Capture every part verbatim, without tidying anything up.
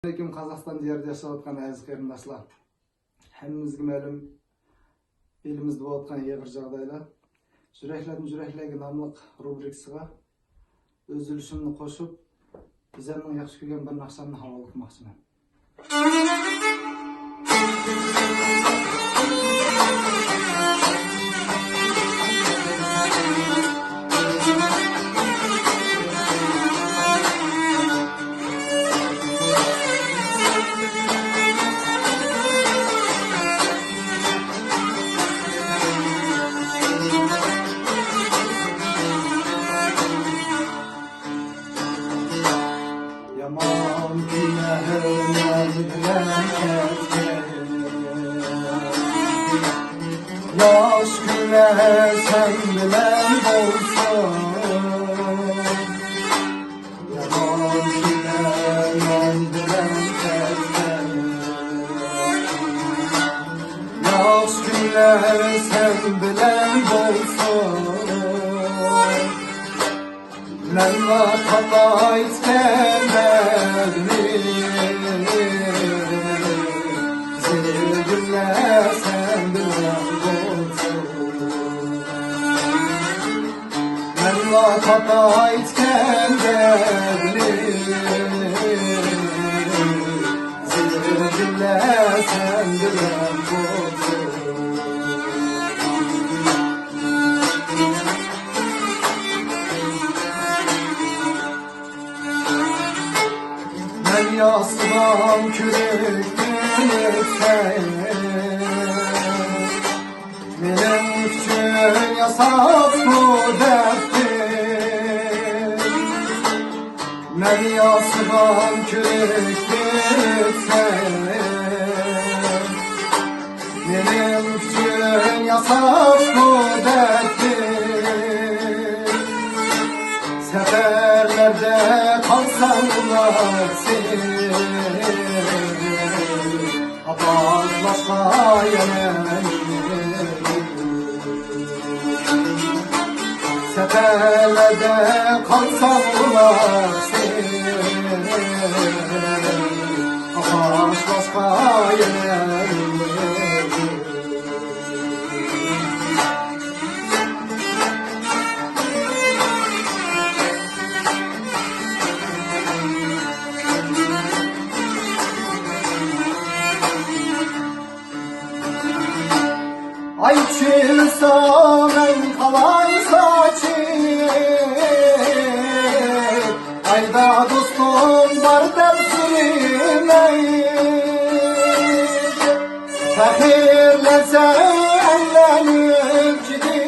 ئەسسالامۇئەلەيكۇم، قازاقىستان دىيارىدا ياشاۋاتقان ئەزىز قېرىنداشلار. ھەممىڭىزگە مەلۇم، ئېلىمىزدە بولۇۋاتقان ئېغىر جاغدايلار. يۈرەكلەردىن يۈرەكلەرگە ناملىق روبرىكىسىغا ئۆز ئۈلۈشۈمنى قوشۇپ، ئۆزۈمنىڭ ياخشى كۆرگەن بىر ناخشامنى ھاۋالە قىلماقچىمەن. يامان كۈنلەر مەن بىلەن كەتكەن، ياخشى كۈنلەر سەن بىلەن بولسۇن. يامان كۈنلەر مەن بىلەن كەتكەن، ياخشى كۈنلەر سەن بىلەن بولسۇن. مەنلا تاپايتكەن دەردنى، زىلزىلە سەن بىلەن بولسۇن. مەنلا تاپايتكەن دەردنى، زىلزىلە سەن بىلەن بولسۇن. مەن ياسىغان كۆرۈكتىن ئۆتسەم، مېنىڭ ئۈچۈن ياساپمۇ دەردىم. مەن ياسىغان كۆرۈكتىن ئۆتسەم، مېنىڭ ئۈچۈن ياساپمۇ دەردىم. سەپەرلەردە قالسام ئۇلار سېنى، ئاپاقلاشقا يەنە. سەپەرلەردە قالسام ئۇلار سېنى، ئاپاقلاشقا يەنە. ئاي چىللىسا مەن قالاي ساچىپ، ئايدا دوستۇم بار دەپ سۈرمەي. پەخىرلەنسە ئەللەرنىڭ ئىچىدە،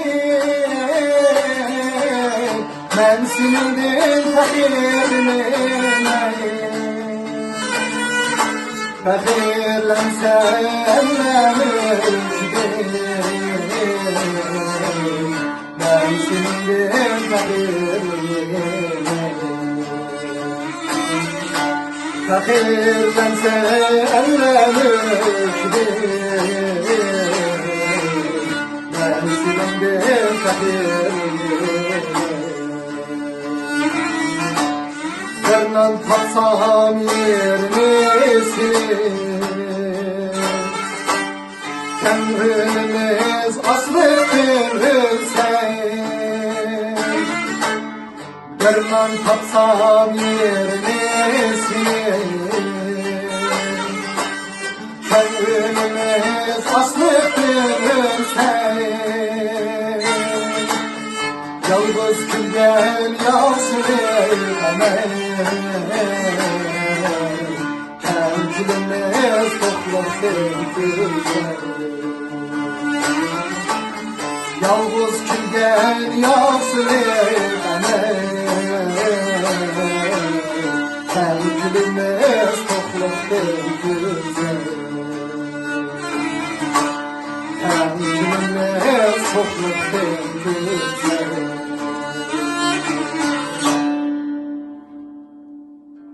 مەن سېنىڭدىن پەخىرلىنەي. پەخىرلەنسە ئەللەرنىڭ ئىچىدە، مەن سېنىڭدىن پەخىرلىنەي. پەخىرلەنسە ئەللەرنىڭ ئىچىدە، مەن سېنىڭدىن پەخىرلىنەي. بىر نان تاپسام يېرىنى سېنىڭ، كەڭرىمىز ئاچلىقتىن ئۆلسە. بىر نان تاپسام يېرىنى سېنىڭ، كەڭرىمىز ئاچلىقتىن ئۆلسە. يالغۇز كۈلگەن ياخشىلىق ئەمەس، كەمچىلىمىز توقلۇقتىن كۈلسە. يالغۇز كۈلگەن ياخشىلىق ئەمەس، كەمچىلىمىز توقلۇقتىن كۈلسە. كەمچىلىمىز توقلۇقتىن كۈلسە.